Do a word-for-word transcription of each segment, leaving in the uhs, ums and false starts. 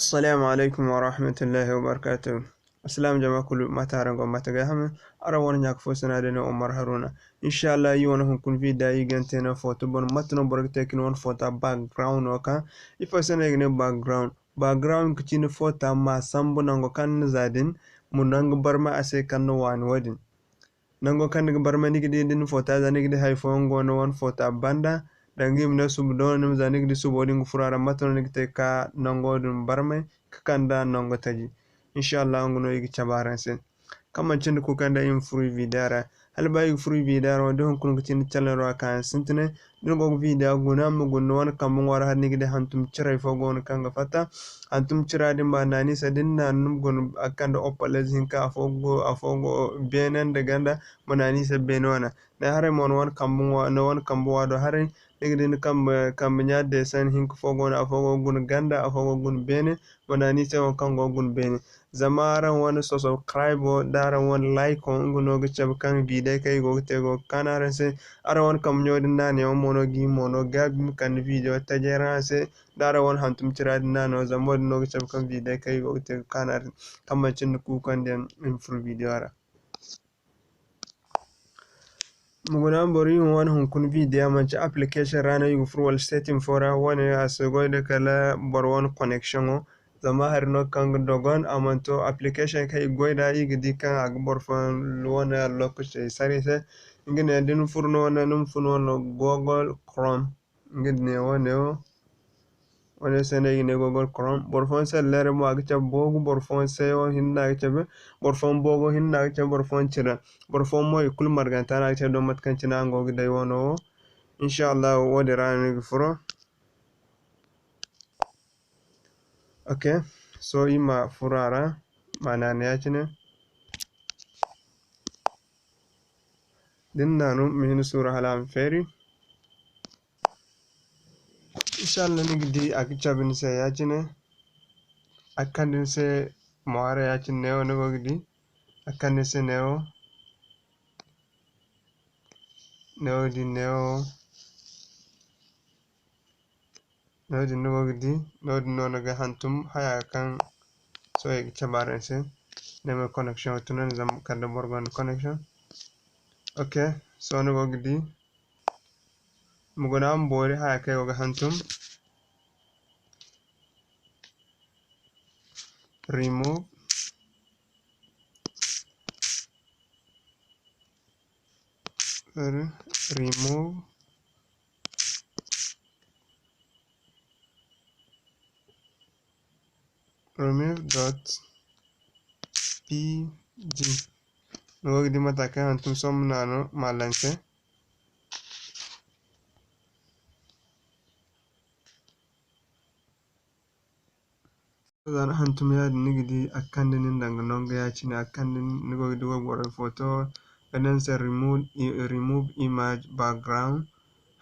Assalamu alaikum wa rahmatullahi wa barakatuh. Assalam jama kulu, mate araŋ go, mate gay hame? Araŋ wane ɲa ka fo sina day no Umar Haruna. Inshallah, iri wane hunkuna video iri ga te no foto boŋ. Mate no boro ga te ka ni wane foto background no ka? Ifo se no i ga ne background? Background ga ci ni foto ma sambu nango kaŋ ni za din, ma nangu barmay a se kaŋ ni waani wo-din. Nango kaŋ ni ga barmay, ni ga di da ni foto za, ni ga di hari fooyaŋ go no wane foto banda. Danga i ma ne subu do no ni ma za, ni ga di subo din ga furo a ra. Mate no ni ga te ka nango din barmay ka kande nango taji? Inshallah, nga no i ga cabe araŋ se. Kaŋ manci nda kuukaŋ day i ma furo i video ra. Hala ba i ga furo i video ra, wo-din hunkuna ga ci ni channel ra kaayaŋ sintinay. Da ni go ga video guna, ma guna ni wane kambe ŋwaari hala ni ga di hantum ciray fo go no kaŋ ga fatta. Hantum cira din ma naani se, da ni naanu ni ma guna a ga kande opalez hinka, afo go, afo go beene nda ganda, ma naani se beene wana. Day haray mo ni wane kambe ŋwa-, ni wane kambe wa do haray, ni ga di ni kambe, kambe ɲa deesan hinka fo go no, afo go ga guna ganda, afo go ga guna beene, ma naani se wo kaŋ go ga guna beene. Zama araŋ wane subscribe wo, da araŋ wane like wo, nga no ga cabe kaŋ video kaŋ i go ga te go ga kaanu araŋ se. Araŋ wane kambe ɲo din naaneyaŋ mo no ga i mo no gaabi ma kande video tajay ra araŋ se. Da araŋ wane hantum cira din naano, zama wo-din no ga cabe kaŋ video kaŋ i go ga te ga kaanu araŋ se. Kaŋ manci nda kuukandiyaŋ i ma furo video ra. Ma guna boro, iri wane hunkuna video manci application ra no iri ga furo wala setting fo ra. Wane a si goy da kala boro wane connection wo. Zama hari no kaŋ ga dogon, a mana to application kaŋ iri ga goy da, iri ga di kaŋ a ga boro fooyaŋ wane lokaci sara i se. Nga ne, da ni furo no wane, ni ma furo wane Google Chrome. Nga ne wane wo. Wane se no i ga ne Google Chrome. Boro fooyaŋ se lere mo a ga cabe boogu, boro fooyaŋ se wo hinne a ga cabe, boro fooyaŋ boogo hinne a ga cabe, boro fooyaŋ cira. Boro fooyaŋ mo i kulu marganta no a ga cabe, don mate kaŋ cine araŋ go ga day wano wo. Inshallah, wo-din ra no ni ga furo. Ok, so iri ma furo a ra, ma naanu ya-cine. Da ni naanu, ma hin suuru hala a ma feeri. Inshallah, ni ga di a ga cabe ni se ya-cine. A ga kande ni se mo haray ya-cine, neewo ni go ga di. A ga kande ni se neewo. Neewo di neewo. Noodin ni go ga di, noodin no ni ga hantum haya kaŋ sohõ i ga cabe araŋ se. Ne ma connection wo tunandi zama kala da boro gonda connection. Ok, sohõ ni go ga di, ma guna ma boori haya kaŋ ay go ga hantum. Remove. Re-, remove. Remove dot P G. Ni go ga di mate kaŋ hantum sohõ ma naanu ma lancer. Za ni hantum yaadin, ni ga di a ga kande nin danga nangu ya-cine, a ga kande nin, ni go ga di wayboro foto, ga ne ni se remove, remove image background,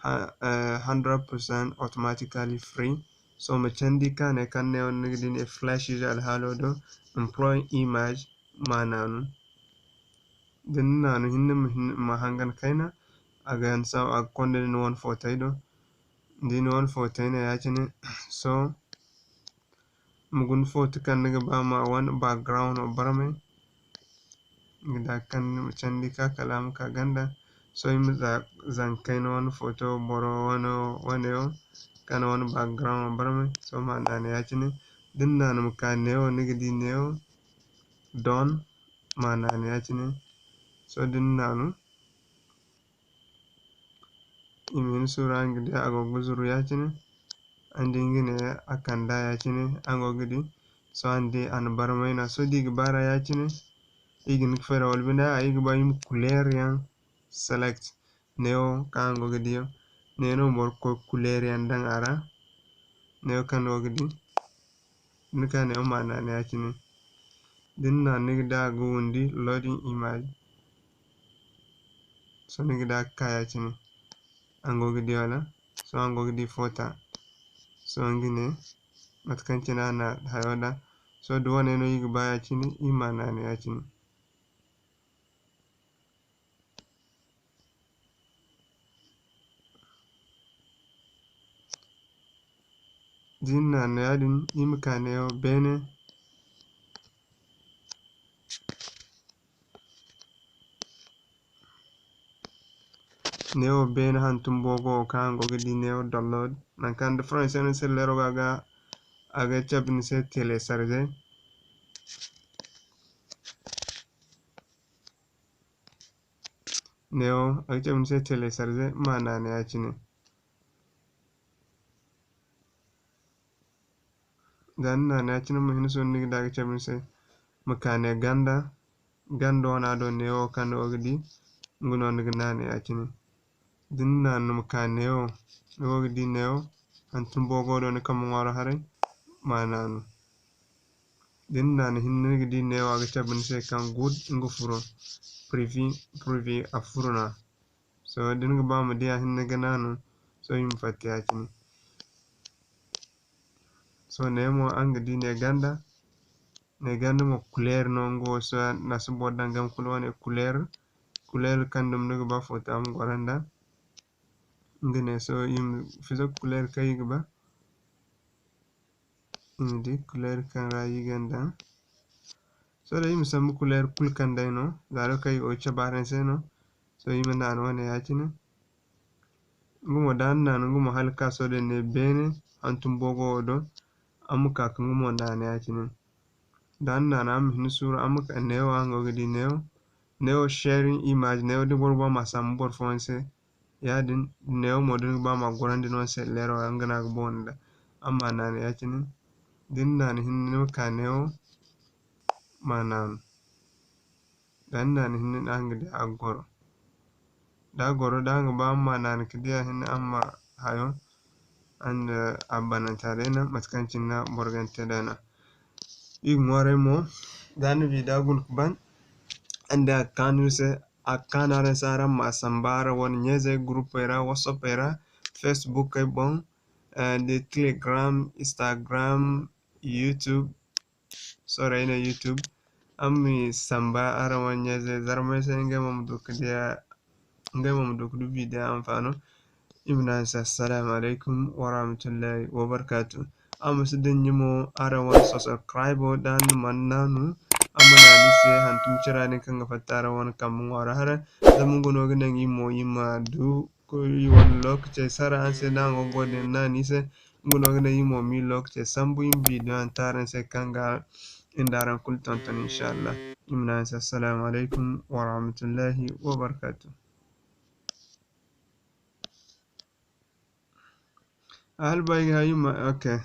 ha-, eh, hundred percent automatically free. So, ma candi ka ne kaŋ ne ni ga di ne flash ize alhaalo do, employ image, ma naanu. Da ni naanu hinne ma hin-, ma hangan kayna, a ga, a ga konda ni wane fotey do. Da ni wane fotey no ya-cine, so, ma guna foto kaŋ ni ga ba ma wane background wo barmay. Ni ga da kaŋ ni ma candi ka kala a ma ka ganda. Sohõ iri ma za-, zankey ni wane foto boro wane, wane wo kaŋ ni wane background wo barmay. Sohõ ma naanu ya-cine. Da ni naanu ma ka neewo, ni ga di neewo. Done, ma naanu ya-cine. Sohõ da ni naanu. I ma hin suuru araŋ ga di a go ga zuru ya-cine. Araŋ di nga ne a kand'a ya-cine, araŋ go ga di. Sohõ araŋ di a na barmay no. Sohõ da i ga baar'a ya-cine, i ga hin ga fayda wala binde, a i ga ba i ma kuleer yaŋ select. Neewo kaŋ araŋ go ga di yaŋ. Neewo no boro ga koy kuleer yaŋ daŋ a ra. Neewo kaŋ ni go ga di. Ni ka ne ma naanu ya-cine. Da ni naanu, ni ga da ga windi loading image. Sohõ ni ga da ga ka ya-cine. Araŋ go ga di wala? Sohõ araŋ go ga di foto. Sohõ nga ne, mate kaŋ cine a na hayo da. Sohõ da wane no iri ga ba ya-cine, iri ma naanu ya-cine. Din na no yaadin, i ma ka neewo beene. Neewo beene hantum boogo wo kaŋ araŋ go ga di neewo download. Nangu kaŋ da Français no ni se leero ga, a ga cabe ni se télécharger. Neewo, a ga cabe ni se télécharger, ma naana ya-cine. Da ni naana ya-cine, ma hin suuru ni ga di a ga cabe ni se. Ma ka ne ganda, ganda wana do neewo kaŋ ni go ga di, nga no ni ga naana ya-cine. Da ni naana, ma ka neewo, ni go ga di neewo, hantum boogo do ni kambe ŋwaaro haray, ma naanu. Da ni naana hinne, ni ga di neewo, a ga cabe ni se kaŋ good, nga furo, preview, preview, a furo no. Sohõ da ni ga ba ma di a hinne ga naanu, sohõ i ma fatta ya-cine. Sohõ ne mo araŋ ga di ne ganda, ne ganda mo couleur no, nga wo sohõ ni si boro daŋ game kulu wane couleur, couleur kaŋ dumi ni ga ba foto a ma goro nda. Nga ne sohõ i ma fiza couleur kaŋ i ga ba. I ma di couleur kaŋ ra i ga daŋ. Sohõ day i ma sambu couleur kulu kaŋ day no, za day kaŋ i go ga cabe araŋ se no. Sohõ i ma naanu wane ya-cine. Nga mo da ni naanu, nga mo hala ga ka sohõ day ne beene hantum boogo wo do. Araŋ ma ka ka nga mo naanu ya-cine. Da ni naanu, araŋ ma hin suuru, araŋ ma ka neewo, araŋ go ga di neewo. Neewo sharing image, neewo da boro ba ma sambu boro fooyaŋ se. Yaadin, neewo mo da ni ga ba ma gorandi no ni se leero ra, nga no a ga boŋ ni da. Araŋ ma naanu ya-cine. Da ni naanu hinne, ni ma ka neewo, ma naanu. Da ni naanu hinne, araŋ ga di a ga goro. Da a goro, da araŋ ga ba araŋ ma naanu ka di a hinne, araŋ ma hayo, araŋ da a bananta day no, mate kaŋ cine no boro ga ni te day no. I ga ŋwaaray mo, da ni bi da a guna ka ban, araŋ da a ga kaanu ni se, a ga kaanu araŋ se, araŋ ma a samba araŋ wane ɲa-izey groupey ra, WhatsAppey ra, Facebookey boŋ, eh, da Telegram, Instagram, YouTube, sorry, ay ne YouTube. Araŋ ma samba araŋ wane ɲa-izey zarmey se, ngey mo ma du ka di a, ngey mo ma du ka du video anfaano. I ma ne araŋ se, "Assalamu alaykum warahmatullahi wabarakatuh." Araŋ ma si dinya mo araŋ wane subscribe da ni mana naanu. Araŋ ma naanu i se hantum cira din kaŋ ga fatta araŋ wane kambe ŋwaaro haray. Zama nga no ga naŋ i mo i ma du i wane lookacey sara araŋ se, da araŋ go ga goy din naanu i se. Nga no ga naŋ i mo ma i lookacey sambu, i ma video yaŋ te araŋ se kaŋ ga i nda araŋ kulu tonton, inshallah. I ma ne araŋ se, "Assalamu alaykum warahmatullahi wabarakatuh." Hala ba ay ga hay ma, okay.